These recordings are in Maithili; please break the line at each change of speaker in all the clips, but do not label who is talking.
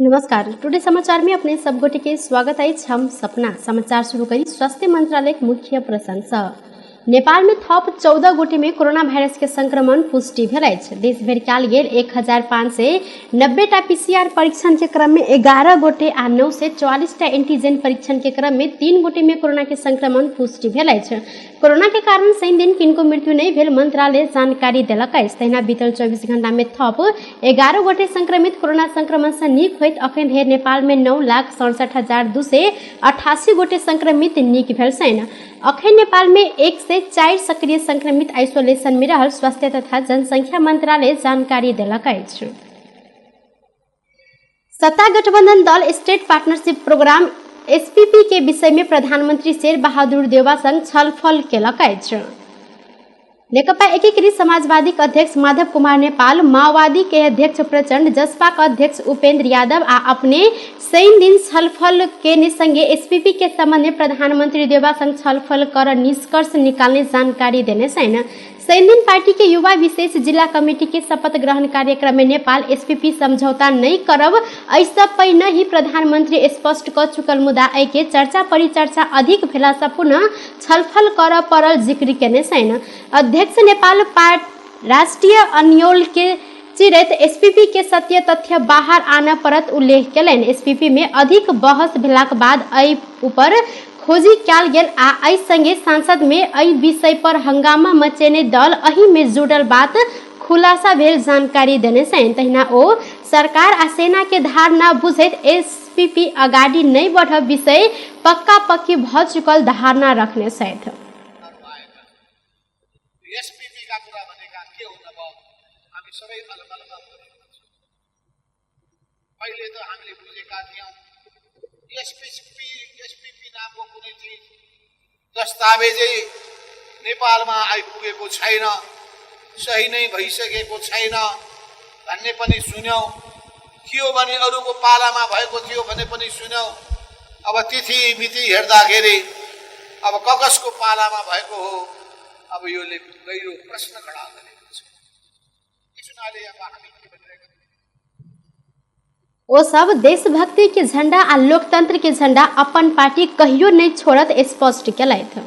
नमस्कार, टुडे समाचार में अपने सब गोटे के स्वागत अछि। हम सपना समाचार शुरू करी स्वास्थ्य मंत्रालय मुख्य प्रसंग सँ। नेपाल में थप 14 गोटे में कोरोना वायरस के संक्रमण पुष्टि भेल अछि। देश भरि कयल गेल 1590 टा पीसीआर परीक्षण के क्रम में 11 गोटे आ 944 टा एंटीजन परीक्षण के क्रम में 3 गोटे में कोरोना के संक्रमण पुष्टि भेल अछि। कोरोना के कारण शनि दिन किनको मृत्यु नहीं भेल मंत्रालय जानकारी देलक अछि। तहिना बीतल 24 घंटा में थप 11 गोटे संक्रमित कोरोना संक्रमण से नीक होइत अखन धरि नेपाल में 9,67,288 गोटे संक्रमित नीक भेल छनि। अखन नेपाल में 104 सक्रिय संक्रमित आइसोलेशन में रहल स्वास्थ्य तथा जनसंख्या मंत्रालय जानकारी देलक अछि। सत्ता गठबंधन दल स्टेट पार्टनरशिप प्रोग्राम एसपीपी के विषय में प्रधानमंत्री शेर बहादुर देउवा संग छलफल केलक अछि। नेकपा एकीकृत समाजवादी अध्यक्ष माधव कुमार नेपाल, माओवादी के अध्यक्ष प्रचंड, जसपा के अध्यक्ष उपेंद्र यादव आ अपने शनि दिन छलफल केने संगे एसपीपी के संबंध में प्रधानमंत्री देउवा संग छलफल कर निष्कर्ष निकालने जानकारी देने छनि। शनि दिन पार्टी के युवा विशेष जिला कमेटी के शपथ ग्रहण कार्यक्रम में नेपाल एसपीपी समझौता नहीं करब एहिसँ पहिने ही प्रधानमंत्री स्पष्ट क चुकल, मुदा एहि के चर्चा परिचर्चा अधिक भेला से पुनः छलफल करऽ पड़ल जिक्र केने छनि। अध्यक्ष नेपाल राष्ट्रीय अन्योल के चिरैत एसपीपी के सत्य तथ्य बाहर आनऽ पड़त उल्लेख केलनि। एसपीपी में अधिक बहस भेलाक बाद एहि ऊपर खोजी कयल गेल आ एहि संगे सांसद में एहि विषय पर हंगामा मचेने दल एहि में जुड़ल बात खुलासा भेल जानकारी देने छनि। तहिना ओ सरकार आ सेना के धारणा बुझैत एसपीपी अगाडि नहि बढ़ब विषय पक्का पक्की भ चुकल धारणा रखने छथि।
एसपीपी का कुरा भनेका के हो त? हामी सबै अलमलमा परेका छौँ। पहिले त हामीले बुझेका थियौँ एसपीपी नामको कुनै चिज दस्तावेजै नेपालमा आइपुगेको छैन, सही नै भइसकेको छैन भन्ने पनि सुन्यौँ। थियो भने अरूको पालामा भएको थियो भन्ने पनि सुन्यौँ। अब तिथि मिति हेर्दाखेरि अब ककसको पालामा भएको हो, अब योले गहिरो प्रश्न खडा गरेको छ। त्यस हुनाले अब हामी के भनिरहेका
ओ सब देशभक्ति के झंडा आ लोकतंत्र के झंडा अपन पार्टी कहियो नहीं छोड़त स्पष्ट केलथि।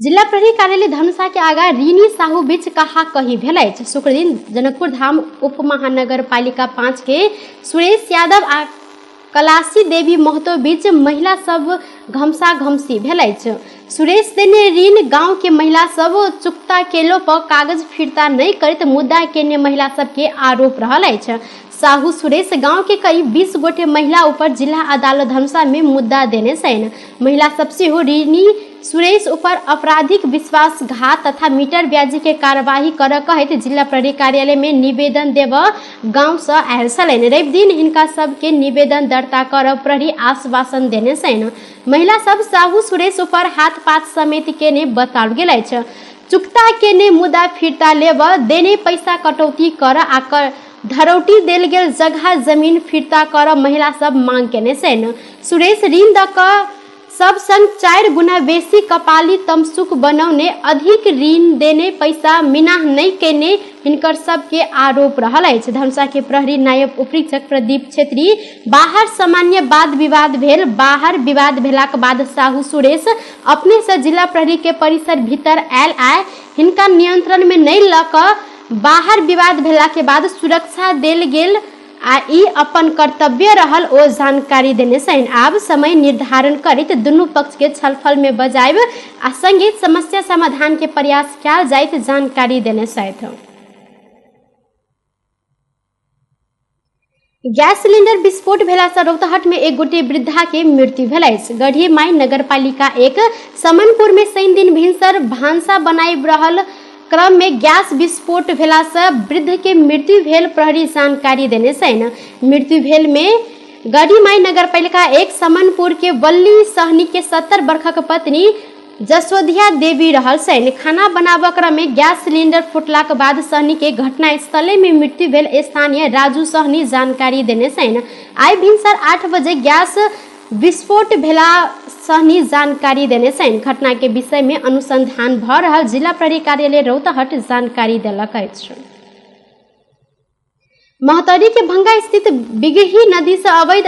जिला प्रहरी कार्यालय धनुषा के आगा ऋणी साहू बीच कहा कही भेल अछि। शुक्रदिन जनकपुर धाम उप महानगर पालिका 5 के सुरेश यादव आ कलासी देवी महतो बीच महिला सब घमसा घमसी भेल अछि। सुरेश देने ऋण गांव के महिला सब चुकता केलो पर कागज फिरता नहीं करत मुद्दा केने महिला सब के आरोप रहल अछि। साहू सुरेश गांव के करीब 20 गोटे महिला ऊपर जिला अदालत धनुषा में मुद्दा देने छनि। महिला सब सेहो ऋणी सुरेश ऊपर आपराधिक विश्वासघात तथा मीटर ब्याजी के कार्यवाही कर कहैत जिला प्रहरी कार्यालय में निवेदन देव गांव से आयल छलनि। रवि दिन हिनका सबके निवेदन दर्ता कर प्रहरी आश्वासन देने छनि। महिला सब साहू सुरेश ऊपर हाथ पात समेत केने बताओल गेल अछि। चुकता केने मुदा फिर्ता लेब, देने पैसा कटौती कर आ धरौटी देल गेल जगह जमीन फिर्ता कर महिला सब मांग केने छनि। सुरेश ऋण द क सब संग 4 गुना बेसी कपाली तमसुक बनौने, अधिक ऋण देने पैसा मिनाह नहीं केने हिनकर सबके आरोप रहल अछि। धनुषा के प्रहरी नायब उपरीक्षक प्रदीप छेत्री बाहर सामान्य वाद विवाद भेल। बाहर विवाद भेलाक बाद साहू सुरेश अपने से जिला प्रहरी के परिसर भीतर आयल आए हिनका नियंत्रण में नहीं ल क बाहर विवाद भेला के बाद सुरक्षा देल गेल आ ई अपन कर्तव्य रहल ओ जानकारी देने छनि। आब समय निर्धारण करैत दुनू पक्ष के छलफल में बजायब आ संगे समस्या समाधान के प्रयास कयल जाइत जानकारी देने छथि। गैस सिलिंडर विस्फोट भेला से रौतहट में एक गोटे वृद्धा के मृत्यु भेल अछि। गढ़ीमाई नगरपालिका 1 समनपुर में शनि दिन भिनसर भानसा बनाई रहल क्रम में गैस विस्फोट भेला से वृद्ध के मृत्यु भेल प्रहरी जानकारी देने छनि। मृत्यु भेल में गढ़ीमाई नगरपालिका 1 समनपुर के वल्ली सहनी के 70 वर्षक पत्नी जसोधिया देवी रहल छनि। खाना बनाबऽ क्रम में गैस सिलिंडर फुटलाक बाद सहनी के घटनास्थले में मृत्यु भेल स्थानीय राजू सहनी जानकारी देने छनि। आइ भिनसर 8 बजे गैस विस्फोट भेला सहनी जानकारी देने छनि। घटना के विषय में अनुसंधान भ रहल जिला प्रहरी कार्यालय रौतहट जानकारी देलक अछि। महोत्तरी के भंगा स्थित बिगही नदी से अवैध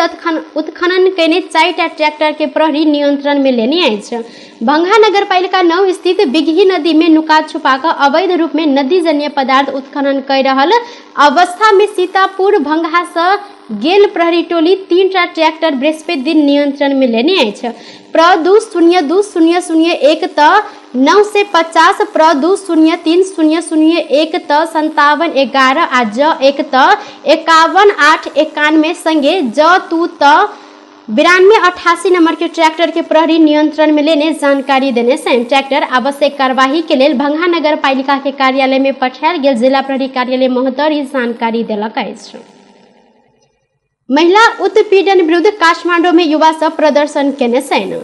उत्खनन केने 4टा ट्रैक्टर के प्रहरी नियंत्रण में लेने अछि। भंगा नगरपालिका 9 स्थित बिगही नदी में नुका छुपा कऽ अवैध रूप में नदी जन्य पदार्थ उत्खनन कर रहल अवस्था में सीतापुर भंगा से गेल प्रहरी टोली 3टा ट्रैक्टर बृहस्पति दिन नियंत्रण में लेने अछि। प्र 2 0 2 0 0 1 त 950, प्र 2 0 3 0 0 1 त 57 11 आ ज 1 त 51 8 91 संगे ज 2 त 92 88 नंबर के ट्रैक्टर के प्रहरी नियंत्रण में लेने जानकारी देने छनि। ट्रैक्टर आवश्यक कार्यवाही के लेल भंगा नगर पालिका के कार्यालय में पठायल गेल जिला प्रहरी कार्यालय महोत्तरी जानकारी देलक अछि। महिला उत्पीड़न विरुद्ध काठमाडौँ में युवा सब प्रदर्शन केने छनि।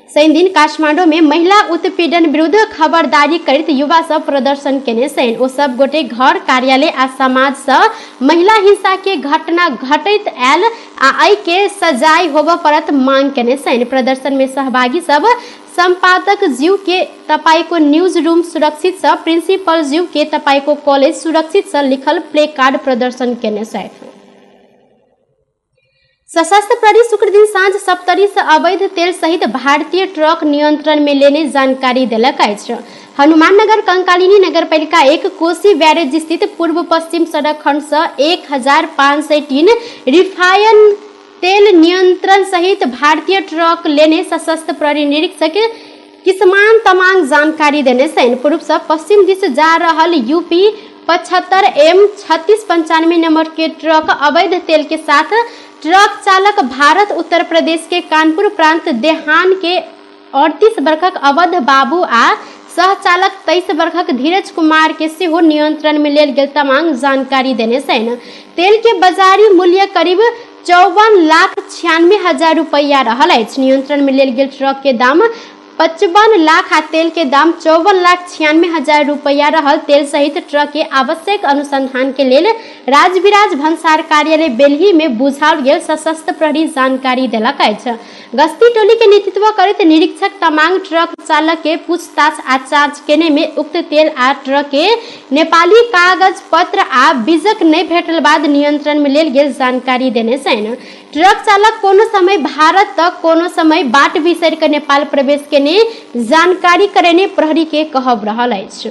शनि दिन काठमाडौँ में महिला उत्पीड़न विरुद्ध खबरदारी करैत युवा सब प्रदर्शन केने छनि। ओ सब गोटे घर, कार्यालय आ समाज सँ महिला हिंसा के घटना घटैत आयल आ एहि के सजाय होबय पड़त मांग केने छनि। प्रदर्शन में सहभागी सब संपादक ज्यू के तपाईको न्यूज रूम सुरक्षित स, प्रिंसिपल ज्यू के तपाईको कॉलेज सुरक्षित स लिखल प्ले कार्ड प्रदर्शन केने छथि। सशस्त्र प्रहरी शुक्रदिन साँझ सप्तरी से अवैध तेल सहित भारतीय ट्रक नियंत्रण में लेने जानकारी देलक अछि। हनुमाननगर कंकालिनी नगरपालिका 1 कोसी बैरेज स्थित पूर्व पश्चिम सड़क खंड से 1500 टीन रिफाइन तेल नियंत्रण सहित भारतीय ट्रक लेने सशस्त्र प्रहरी निरीक्षक किसमान तमांग जानकारी देने छनि। पूर्व से पश्चिम दिस जा रहल यूपी 75 एम 3695 नंबर के ट्रक अवैध तेल के साथ ट्रक चालक भारत उत्तर प्रदेश के कानपुर प्रांत देहान के 38 बरखक अवध बाबू आ सहचालक 23 बरखक धीरज कुमार के सेहो नियंत्रण में लेल गेल तमांग जानकारी देने छनि। तेल के बाजारी मूल्य करीब 54,96,000 रुपैया रहल अछि। नियंत्रण में लेल गेल ट्रक के दाम 55 लाख आ तेल के दाम 54,96,000 रुपैया रहल तेल सहित ट्रक के आवश्यक अनुसंधान के लेल राजविराज भन्सार कार्यालय बेलही में बुझाओल गेल सशस्त्र प्रहरी जानकारी देलक अछि। गश्ती टोली के नेतृत्व करैत निरीक्षक तमांग ट्रक चालक के पूछताछ आ जांच केने में उक्त तेल आ ट्रक के नेपाली कागज पत्र आ बीजक नहि भेटल बाद नियंत्रण में लेल गेल जानकारी देने छनि। ट्रक चालक कोनो समय भारत तक कोनो समय बाट बिसरि कऽ नेपाल प्रवेश केने जानकारी करेने प्रहरी के कहब रहल अछि।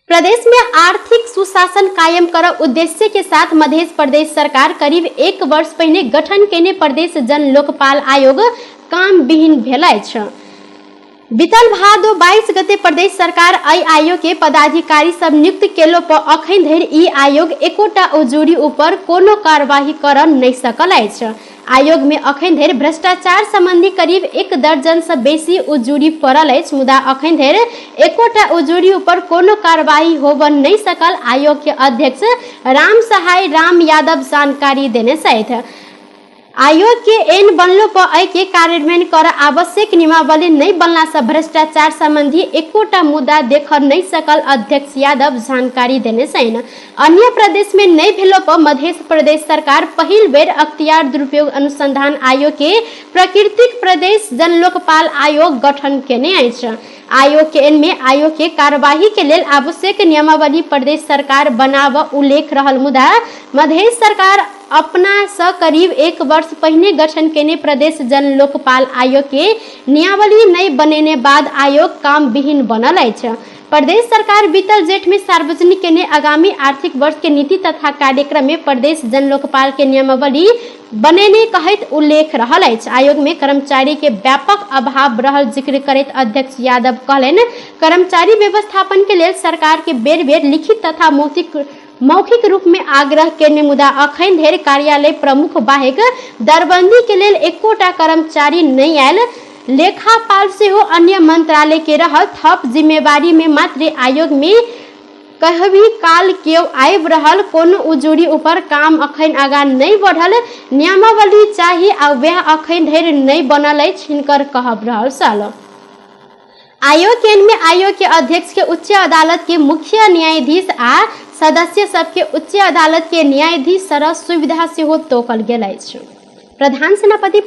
प्रदेश में आर्थिक सुशासन कायम कर उद्देश्य के साथ मध्य प्रदेश सरकार करीब 1 वर्ष पहिने गठन केने प्रदेश जन लोकपाल आयोग काम विहीन भेल अछि। बीतल भादो 22 गते प्रदेश सरकार एहि आयोग के पदाधिकारी सब नियुक्त केलो पर अखन धरि ई आयोग एकोटा उजूरी ऊपर कोनो कार्यवाही कर नहि सकल अछि। आयोग में अखन धरि भ्रष्टाचार संबंधी करीब 1 दर्जन से बेसी उजूरी पड़ल अछि, मुदा अखन धरि एकोटा उजूरी ऊपर कोनो कार्यवाही होब नहि सकल आयोग के अध्यक्ष राम सहाय राम यादव जानकारी देने छथि। आयोग के एन बनलो पर एहि के कार्यान्वयन कर आवश्यक नियमावली नहि बनला से भ्रष्टाचार संबंधी एकोटा मुद्दा देख नहि सकल अध्यक्ष यादव जानकारी देने छनि। अन्य प्रदेश में नहि भेलो पर मध्य प्रदेश सरकार पहिल बेर अख्तियार दुरुपयोग अनुसंधान आयोग के प्राकृतिक प्रदेश जनलोकपाल आयोग गठन केने अछि। आयोग के एन में आयोग के कार्यवाही के लेल आवश्यक नियमावली प्रदेश सरकार बनाब उल्लेख रहल, मुदा मध्य सरकार अपना सँ करीब 1 वर्ष पहिने गठन केने प्रदेश जन लोकपाल आयोग के नियमावली नहि बनेने बाद आयोग काम विहीन बनल अछि। प्रदेश सरकार बीतल जेठ में सार्वजनिक केने आगामी आर्थिक वर्ष के नीति तथा कार्यक्रम में प्रदेश जन लोकपाल के नियमावली बनेने कहैत उल्लेख रहल अछि। आयोग में कर्मचारी के व्यापक अभाव रहल जिक्र करैत अध्यक्ष यादव कहलनि, कर्मचारी व्यवस्थापन के लेल सरकार के बेर बेर लिखित तथा मौखिक रूप में आग्रह केने, मुदा अखन धरि कार्यालय प्रमुख बाहेक दरबंदी के लेल एकोटा कर्मचारी नहि आयल। लेखापाल सेहो अन्य मंत्रालय के रहल थप जिम्मेवारी में मात्र आयोग में कहबी काल केओ आबि रहल कोनो उजूरी ऊपर काम अखन आगा नहि बढ़ल। नियमावली चाही आ वएह अखन धरि नहि बनल अछि, हिनकर कहब रहल छल। आयोग के में आयोग के अध्यक्ष के उच्च अदालत के मुख्य न्यायाधीश आ सदस्य सबके उच्च अदालत के न्यायाधीश सरह सुविधा सेहो तोकल गेल अछि। प्रधान सेनापति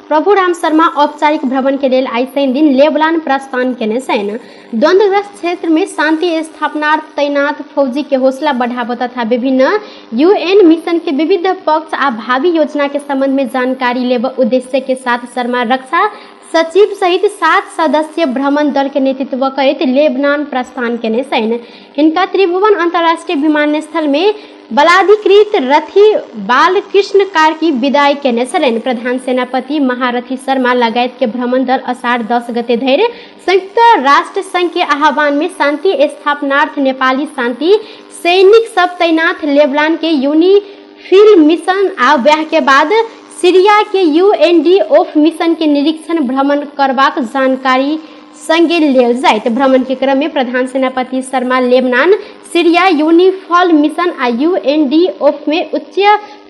प्रभुराम शर्मा औपचारिक भ्रमण के लेल आइ शनि दिन लेबनान प्रस्थान केने छनि। द्वंद्वग्रस्त क्षेत्र में शांति स्थापनार्थ तैनात फौजी के हौसला बढ़ाबऽ तथा विभिन्न यूएन मिशन के विविध पक्ष आ भावी योजना के संबंध में जानकारी लेबऽ उद्देश्य के साथ शर्मा रक्षा सचिव सहित 7 सदस्यीय भ्रमण दल के नेतृत्व करैत लेबनान प्रस्थान केने छनि। हिनका त्रिभुवन अंतर्राष्ट्रीय विमानस्थल में बलाधिकृत रथी बालकृष्ण कार्की विदाई केने छलनि। प्रधान सेनापति महारथी शर्मा लगायत के भ्रमण दल अषाढ़ 10 गते धरि संयुक्त राष्ट्र संघ के आह्वान में शांति स्थापनार्थ नेपाली शांति सैनिक सब तैनात लेबनान के यूनिफिल मिशन आ वह के बाद सीरिया के यूएनडी ऑफ मिशन के निरीक्षण भ्रमण करबाक जानकारी संगे लेल जाइत। भ्रमण के क्रम में प्रधान सेनापति शर्मा लेबनान, सीरिया, यूनिफॉल मिशन आ यूएनडी ऑफ में उच्च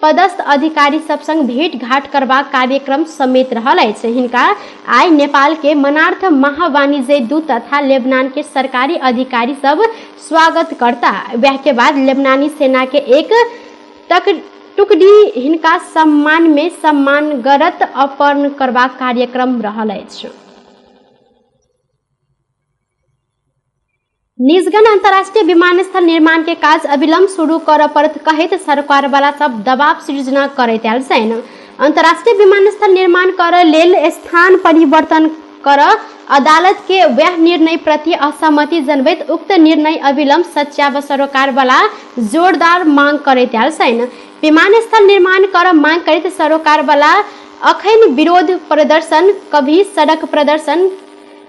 पदस्थ अधिकारी सब संग भेंट घाट करबाक कार्यक्रम समेत रहल अछि। हिनका आइ नेपाल के मनार्थ महावाणिज्य दूत तथा लेबनान के सरकारी अधिकारी सब स्वागत करता। वह के बाद लेबनानी सेना के एक टुकड़ी हिनका सम्मान में सम्मानगरत अर्पण करबाक कार्यक्रम रहल अछि। निजगण अंतर्राष्ट्रीय विमानस्थल निर्माण के काज अविलंब शुरू करऽ पड़त कहैत सरकार वाला सब दबाव सृजना करैत आयल छनि। अंतर्राष्ट्रीय विमानस्थल निर्माण करऽ लेल स्थान परिवर्तन करऽ अदालत के वह निर्णय प्रति असहमति जनबैत उक्त निर्णय अविलंब सच्याब सरोकार वाला जोरदार मांग करैत आयल छनि। विमानस्थल निर्माण करऽ मांग करैत सरोकार वाला अखन विरोध प्रदर्शन, कभी सड़क प्रदर्शन,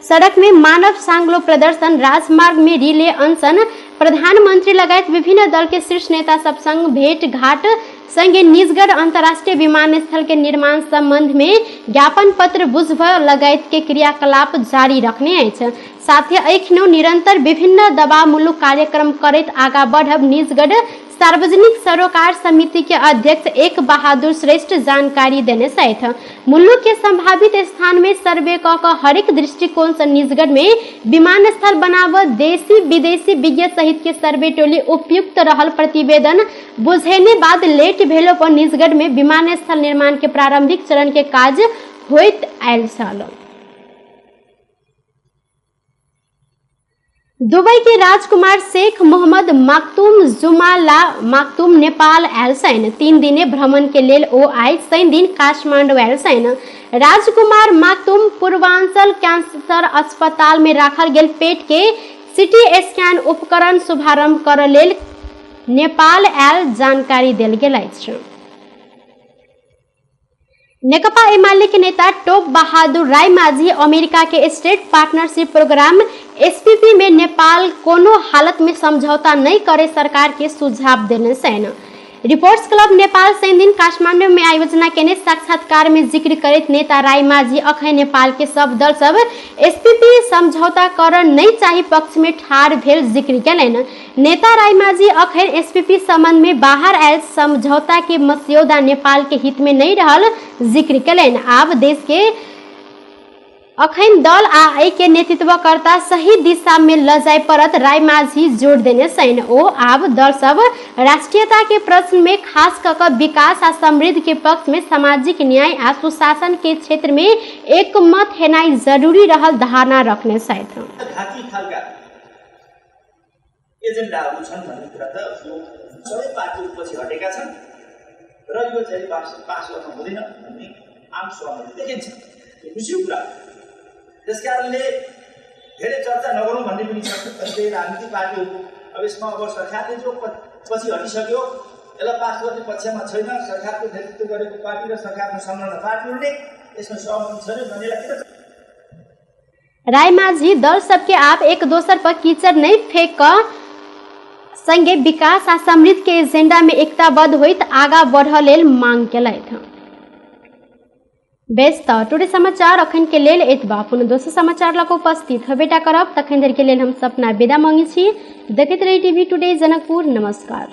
सड़क में मानव सांगलो प्रदर्शन, राजमार्ग में रिले अनशन, प्रधानमंत्री लगायत विभिन्न दल के शीर्ष नेता सब संग भेंट घाट संगे निजगढ़ अंतर्राष्ट्रीय विमानस्थल के निर्माण संबंध में ज्ञापन पत्र बुझब लगायत के क्रियाकलाप जारी रखने अछि। साथ ही एखनो निरंतर विभिन्न दबावमूलक कार्यक्रम करैत आगा बढ़ब निजगढ़ सार्वजनिक सरोकार समिति के अध्यक्ष एक बहादुर श्रेष्ठ जानकारी देने छथि। मुल्लुक के संभावित स्थान में सर्वे क क हरेक दृष्टिकोण से निजगढ़ में विमानस्थल बनाव देशी विदेशी विज्ञ सहित के सर्वे टोली उपयुक्त रहल प्रतिवेदन बुझेने बाद लेट भेलो पर निजगढ़ में विमानस्थल निर्माण के प्रारंभिक चरण के काज होइत आयल छल। दुबई के राजकुमार शेख मोहम्मद मखदूम जुमाला मखदूम नेपाल आयल छनि। 3 दिने भ्रमण के लेल ओ आइ शनि दिन काठमांडू आयल छनि। राजकुमार मखदूम पूर्वांचल कैंसर अस्पताल में राखल गेल पेट के सिटी स्कैन उपकरण शुभारंभ करऽ लेल नेपाल आयल जानकारी देल गेल अछि। नेकपा एमाले के नेता टोप बहादुर रायमाझी अमेरिका के स्टेट पार्टनरशिप प्रोग्राम एसपीपी में नेपाल कोनो हालत में समझौता नहीं करे सरकार के सुझाव देने छनि। रिपोर्ट्स क्लब नेपाल शनि दिन काठमांडू में आयोजना केने साक्षात्कार में जिक्र करैत नेता रायमाझी अखन नेपाल के सब दल सब एसपीपी समझौता कर नहीं चाही पक्ष में ठाढ़ भेल जिक्र केलनि। नेता रायमाझी अखन एसपीपी संबंध में बाहर आयल समझौता के मस्यौदा नेपाल के हित में नहीं रहल जिक्र केलनि। आब देश के अखन दल आ एहि के नेतृत्वकर्ता सही दिशा में ल जाय पड़त रायमाझी जोड़ देने छनि। ओ आब दल सब राष्ट्रीयता के प्रश्न में खास क क विकास आ समृद्धि के पक्ष में सामाजिक न्याय आ सुशासन के क्षेत्र में एकमत हेनाइ जरूरी रहल धारणा रखने छथि।
घाती खालका एजेन्डाहरू छन् भन्ने कुरा त यो सबै पार्टीहरू पछि हटेका छन् र यो चाहिँ पास गर्न हुँदैन भन्ने आम सहमति देखिन्छ। यो खुसीको कुरा हो। त्यसकारणले धेरै चर्चा नगरौँ भन्ने पनि छ कतिपय राजनीतिक पार्टीहरूको। अब यसमा अब सरकारले जो पछि हटिसक्यो यसलाई पास गर्ने पक्षमा छैन, सरकारको नेतृत्व गरेको पार्टी र सरकारको संलग्न पार्टीहरूले यसमा सहमति छैन भन्नेलाई किन।
रायमाझी दल सबके आप एक दोसर पर कीचड़ नहीं फेंक क संगे विकास आ समृद्धि के एजेंडा में एकताबद्ध होइत आगा बढ़ लेल मांग केलथि। बेस त टुडे समाचार अखन के लेल एतबा। पुनः दोसर समाचार लऽ कऽ उपस्थित होबेटा करब। तखन धरि के लेल हम सपना विदा मांगै छी। देखैत रही टीवी टुडे जनकपुर। नमस्कार।